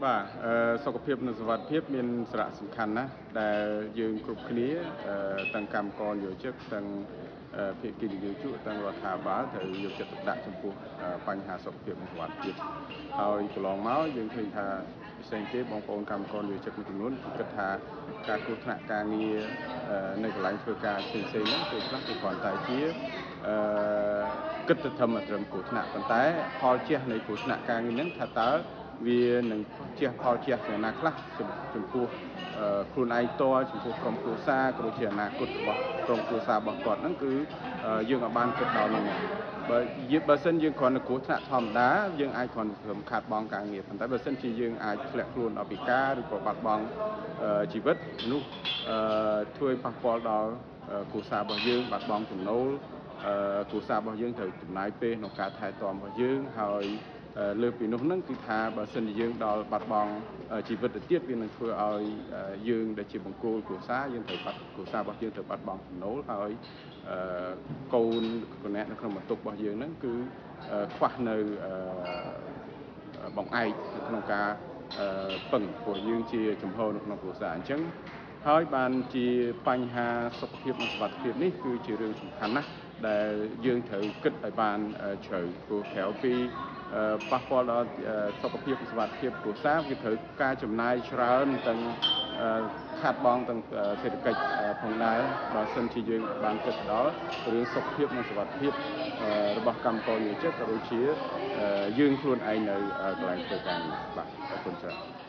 បាទសុខភាពនិងសុវត្ថិភាពមានសារៈសំខាន់ណាស់ដែលយើងគ្រប់គ្នាទាំងកម្មករនិយោជិកទាំងភាគីនិយោជកទាំងរដ្ឋាភិបាលត្រូវយកចិត្តទុកដាក់ចំពោះបញ្ហាសុខភាពនិងសុវត្ថិភាពហើយកន្លងមកយើងឃើញថាពិសេសគេបងប្អូនកម្មករនិយោជិកមួយចំនួនគិតថាការគ្រោះថ្នាក់ការងារនៅកន្លែងធ្វើការផ្សេងៗហ្នឹងពេលខ្លះគឺគ្រាន់តែជាគិតទៅត្រឹមគ្រោះថ្នាក់ប៉ុន្តែផលជះនៃគ្រោះថ្នាក់ការងារហ្នឹងថាតើវានឹងជះផលជះយ៉ាងណាខ្លះចំពោះខ្លួនឯងផ្ទាល់ចំពោះក្រុមគ្រួសារក៏ដូចជាអនាគតរបស់ក្រុមគ្រួសាររបស់គាត់ហ្នឹងគឺយើងអាចបានគិតដល់ហ្នឹងបើសិនយើងគ្រាន់តែគ្រោះថ្នាក់ធម្មតាយើងអាចគ្រាន់តែខាតបង់ការងារប៉ុន្តែបើសិនជាយើងអាចធ្លាក់ខ្លួនដល់ពិការឬក៏បាត់បង់ជីវិតនោះធ្វើឲ្យប៉ះពាល់ដល់គ្រួសាររបស់យើងបាត់បង់ចំណូលគ្រួសាររបស់យើងត្រូវចំណាយពេលក្នុងការថែទាំរបស់យើងហើយលើពីនោះហ្នឹងគឺថាបើសិនជាយើងដល់បាត់បង់ជីវិតទៅទៀតវានឹងធ្វើឲ្យយើងដែលជាបង្គោលគ្រួសារយើងត្រូវបាត់គ្រួសាររបស់យើងត្រូវបាត់បង់ចំណូលហើយកូនម្នាក់នៅក្នុងបន្ទុករបស់យើងហ្នឹងគឺខ្វះនៅបង្អែកនៅក្នុងការពឹងព្រោះយើងជាចំហនៅក្នុងគ្រួសារអញ្ចឹងហើយបានជាបញ្ហាសុខភាពនិងសុវត្ថិភាពនេះគឺជារឿងសំខាន់ណាស់ដែលយើងត្រូវគិតឲ្យបានជ្រៅព្រោះក្រៅពីប៉ះពាល់ដល់សុខភាពសុវត្ថិភាពគ្រួសារវាត្រូវការចំណាយច្រើនទាំងខាតបង់ទាំងសេដ្ឋកិច្ចផងដែរបើសិនជាយើងបានគិតដល់រឿងសុខភាពនិងសុវត្ថិភាពរបស់កម្មករនិយោជិតក៏ដូចជាយើងខ្លួនឯងនៅកន្លែងធ្វើការនេះបាទអរគុណច្រើន។